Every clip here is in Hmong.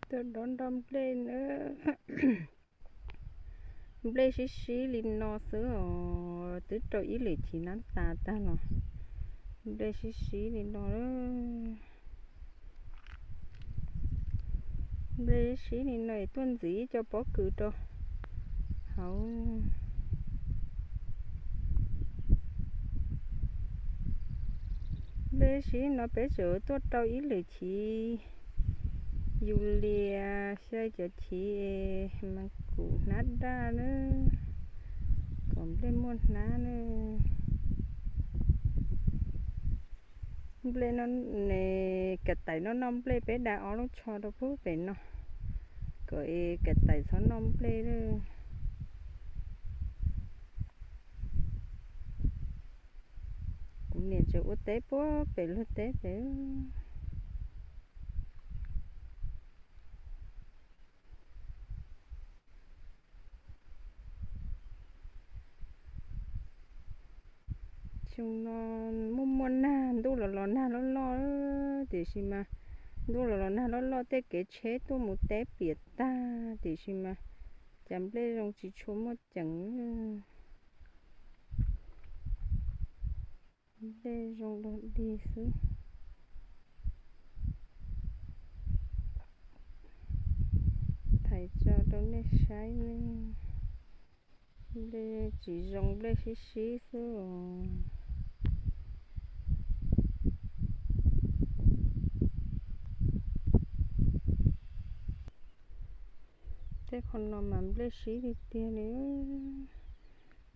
Tuaj dob nroj nplej na. Nplej sib sib li no xwb os, twb rau ib lwm chiv nab tas tag los nplej sib sib li no. Nplej sib sib li no es tuaj ntxiv ib co pob kws rau hauv. Nplej sib no peb tseem tuaj rau ib lwm chiv yus lias xyaw cov chiv es mas kuv hnab daj na, kom nplej muaj hnab na. Nplej no, kav tais no noj nplej, peb da ob lub tsho rau pub pem no kom es kav tais txhob noj nplej lawm. Kuv niam tseem ua teb puag pem luag teb pem. Xyoo no muaj muaj nag, ntuj los los nag loj loj, tiam sis mas ntuj los los nag loj loj tej kev tsheb tuaj mus teb piam tag, tiam sis mas cas nplej zoo tsis tshua muaj ceem. Nplej zoo dog dig xwb. Thaij tso rau nej saib ne. Nplej tsis zoo, nplej sib sib xwb os. Tej qhov no mas nplej sib tiag tiag li.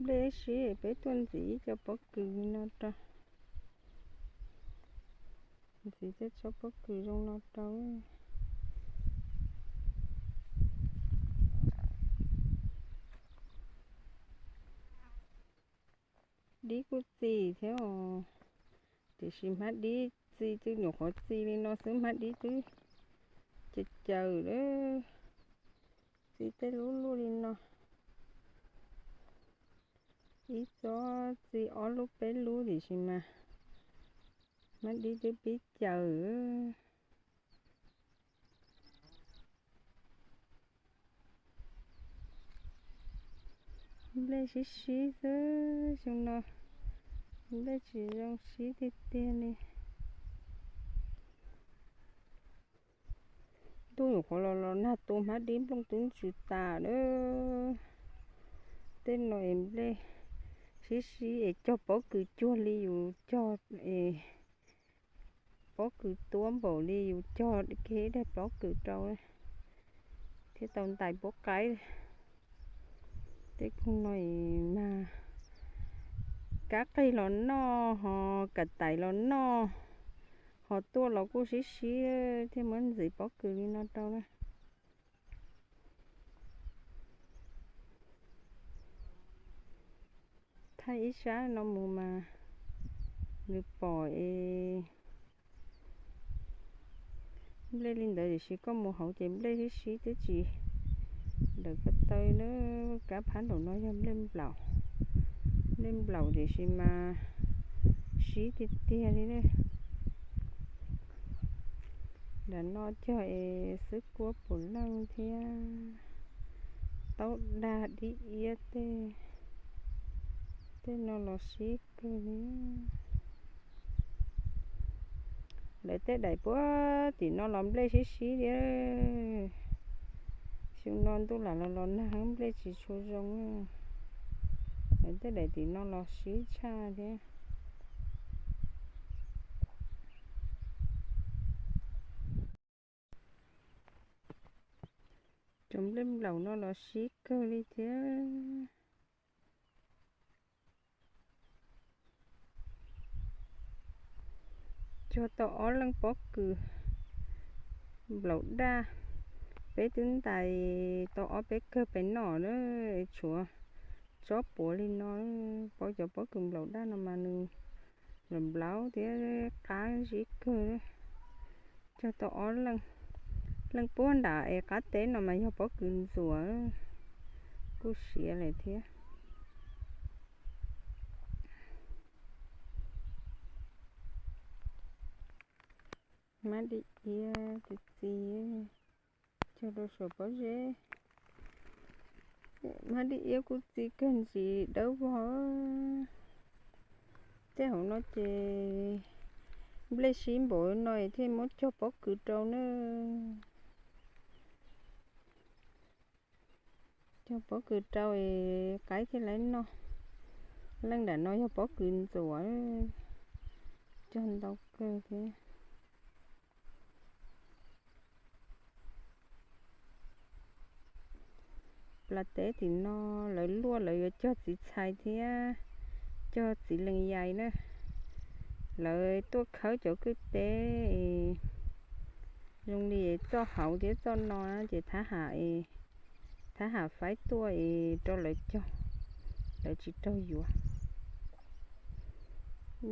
Nplej sib es peb tuaj ntxiv ib co pob kws li no rau. Ntxiv tej tsob pob kws zoo no rau. Dib kuj txi thiab os, tiam sis hmab dib txi twb nyuam qhuav txi li no xwb, hmab dib twb caws caws lawm. Txi tej lub luaj li no, ib tsob txi ob lub peb lub, tiam sis mas hmab dib twb pib caws. Nplej sib sib xwb xyoo no, nplej tsis zoo, sib tiag tiag li. Ntuj nyuam qhuav los los nag tu, hmab dib nplooj twb ntsws tas lawm. Tej no es nplej sib sib es cog pob kws cuag li yus cog es pob kws tuab npaum li yus cog kiag ib daig pob kws rau thiab tau ntais puab qaib. Tej koog no es mas kab qig los noj, ho kav tais los noj, ho tuaj los kuj sib sib thiaj muab ntxiv pob kws li no rau na. Thaij ib sab no mus mas nws pom es nplej li ntawd, tiam sis koj mus hauv ces nplej sib sib twb tsis daws ko taw na. Kab phab nraum no yog nplej nplaum, nplej nplaum tiam sis mas sib tiag tiag li. Nram no cog es xwb kuab puav leej thiab taub dag dib iab tej, tej no los sib kawg li. Lawv tej daim puag tim no los nplej sib sib li. Xyoo no ntuj lam los los nag heev, nplej tsis tshua zoo. Lawv tej daim tim no los sib tshaj thiab. Cov nplej nplaum no los sib kawg li thiab. Cog tau ob leeg pob kws nplaum daj, peb twb ntais tau ob peb kawg pem no na, tshuav tsob puav li no. Paub cov pob kws nplaum daj no mas nws nplaum thiab qab zib kawg. Cog tau ob leeg, leej puag nram es qab teb no mas yog pob kws ntxuam, kuj siav lawm thiab. Mab dib iab txi txiv. Rau saum pob zeb, hmab dib iab kuj txi kawg ntxiv dawb vog. Tej hauv no ces nplej sib npaum no es thiaj muab cog pob kws rau na. Cog pob kws rau es qaib thiaj li noj. Leej nram no yog pob kws ntxuam, cog ntau kawg thiab. Plas teb tim no lawv luaj lawv yuav cog txiv txhais thiab cog txiv lees yais na. Lawv tuaj khawb cov kwj teb zoo li txoj hauv thiab txoj no ces thab ham, thab ham faib tuaj es rau lawv cog, lawv tsis raug yuav.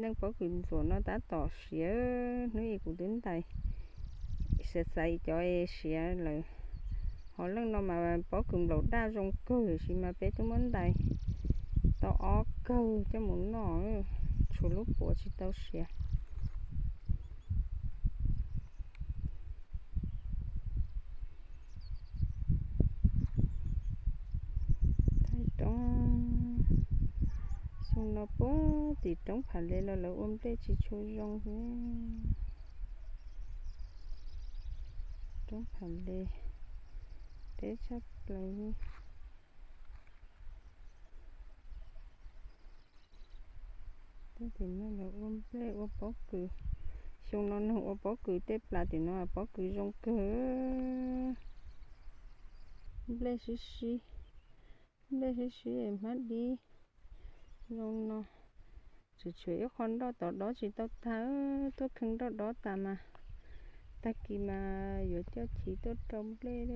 Leej pob kws ntxuam no tab tom siav, hnub ib kuv twb ntais, xav xaiv cov siav lawm. Ho leej no mas pob kws nplaum daj zoo kawg, tiam sis mas peb twb muab ntais tau ob kawg coj mus noj, tshuav lub puav tsis tau siav. Thaij roob, xyoo no puag tim roob Pham Le los lawv ua nplej tsis tshua zoo li. Roob Pham Le deb tshaj plaws li. Tej tim no lawv ua nplej ua pob kws, xyoo no neeg ua pob kws tej plas tim no pob kws zoo kawg. Nplej sib sib, nplej sib sib hmab dib zoo no. Tseem tshuav ib qho nroj tod dob tsis tau tag, tuaj kheej nroj dob tas mas tag kis mas yuav coj chiv tuaj rau nplej.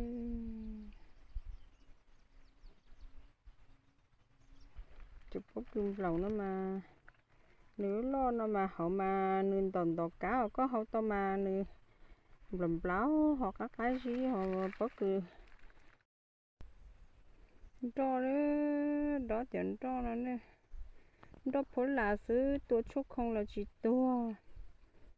Cov pob kws nplaum no mas nws loj no mas hauv mas nws ntaus ntaus kab os, koj hau tau mas nws nplaum nplaum ho qab qab zib ho pob kws. Nroj, dob cov nroj no ne, nroj phuab las xwb tua tshuaj khoo los tsis tuag.